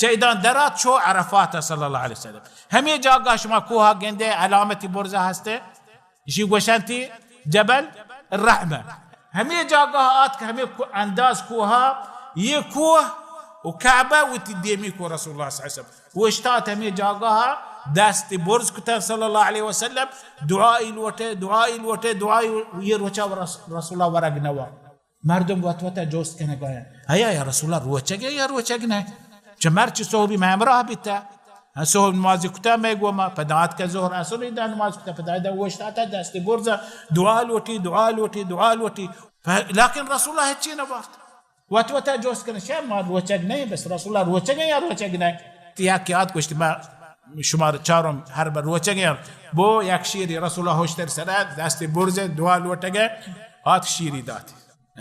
چہ اداں درات شو عرفات صلی اللہ علیہ وسلم۔ ہمے جاگہ شما کوہ گندے علامتی برزہ ہستے، اشی گوشنتی جبل الرحمہ۔ ہمے جاگہ آت کہ ہمے کو-، انداز کوہا، یہ کوہ و کعبہ وتی دیمی کو رسول اللہ صلی اللہ علیہ وسلم۔ اوشتات ہمے جاگہ دست برز کتن صلی اللہ علیہ وسلم، دعائی لوٹے، دعائی لوٹے، دعائی، یہ روچا رس-، رسول اللہ ورگ نوا۔ مردم وت وت جوست کنگ آیا، ایا یا رسول اللہ روچگ یا روچگ نہ؟ چہ مرچی صحبی میں ہمراہ بیتا۔ ہاں، صحب نمازی کتا میں گوما، پدا آتکا ظہر عصر دا نماز کتا، پدا دا اوشتاتا دست برزا، دعا لوٹی، دعا لوٹی، دعا لوٹی۔ ف-، لیکن رسول اللہ ہچی نہ بارت۔ وت وت جوست کن، شے ما روچگ نہیں، بس رسول اللہ روچگ یا روچگ نہیں؟ تیا کہ آت گوشت، ما شمار چارم ہر بر روچگ یا۔ بو یک شیری رسول اللہ ہوشتر سرا، دست برزے، دعا لوٹگے، آت شیری دات۔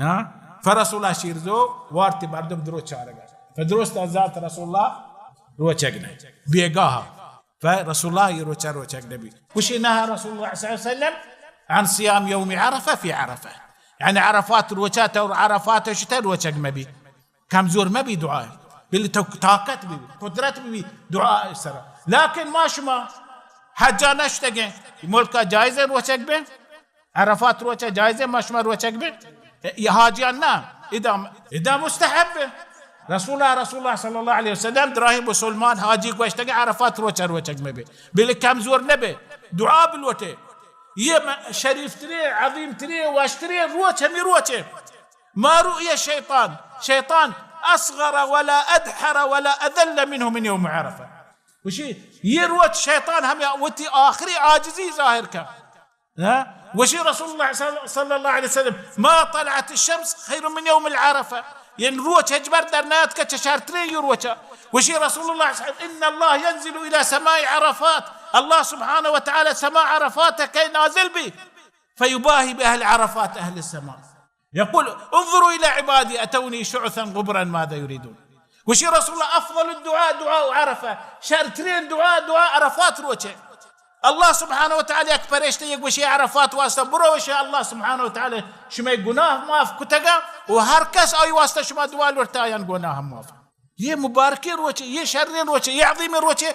ہاں؟ فرسول اللہ شیرزو وارتی مردم درو چارگا۔ فدرست ذات رسول اللہ روچگ نہ۔ بیگاہ۔ فرسول اللہ یہ روچا روچگ نبی۔ کشی نهى رسول الله صلى الله عليه وسلم عن صيام يوم عرفة في عرفة۔ یعنی عرفات روچا تو عرفات شتا روچگ مبی۔ کمزور مبی دعا۔ بل تو طاقت بی، قدرت بی دعا سرا۔ لیکن ما شما حجا نشتگیں، ملکا جائز روچگ بے؟ عرفات روچہ جائز ہے، ما شما روچگ بے؟ یہ حاجیان نہ، ادا، ادا مستحب ہے۔ رسول اللہ، رسول اللہ صلی اللہ علیہ وسلم دراہیں مسلمان حاجی گوشتگ عرفات روچہ روچگ مبے، بلے کمزور نبے، دعا بلوٹے۔ یہ م-، شریف ترین، عظیم ترین، وش ترین روچ ہمی روچ ہے۔ ما رؤي شيطان، شيطان أصغر ولا أدحر ولا أذل منه من يوم عرفة۔ گوشی، یہ روچ شیطان ہمیں وتی آخری عاجزی ظاہر کا۔ ہاں؟ وشی رسول اللہ صلی، صلی اللہ علیہ وسلم، ما طلعت الشمس خير من يوم العرفة۔ یعنی روچ ہچبر در نیاتکہ چہ شرترین یہ روچا۔ وشی رسول اللہ صلی، إن الله ينزل إلى سماء عرفات۔ اللہ سبحانہ و تعالی سما عرفات کہ نازل بی۔ فيباهي بأهل عرفات أهل السماء۔ يقول، انظروا إلى عبادي أتوني شعثا غبرا ماذا يريدون۔ گوشی رسول اللہ، افضل الدعاء دعاء عرفہ، شرترین دعا دعا عرفات روچے۔ اللہ سبحانہ و تعالی یک پرشتہ یہ گوشی عرفات واسطہ، برو وشی اللہ سبحانہ و تعالی شمئے گناہ معاف کتگا و ہر کس آئی واسطہ شما دعا لوٹتا آیان گناہ معاف۔ یہ مبارکیں روچے، یہ شریں روچے، یہ عظیمیں روچے،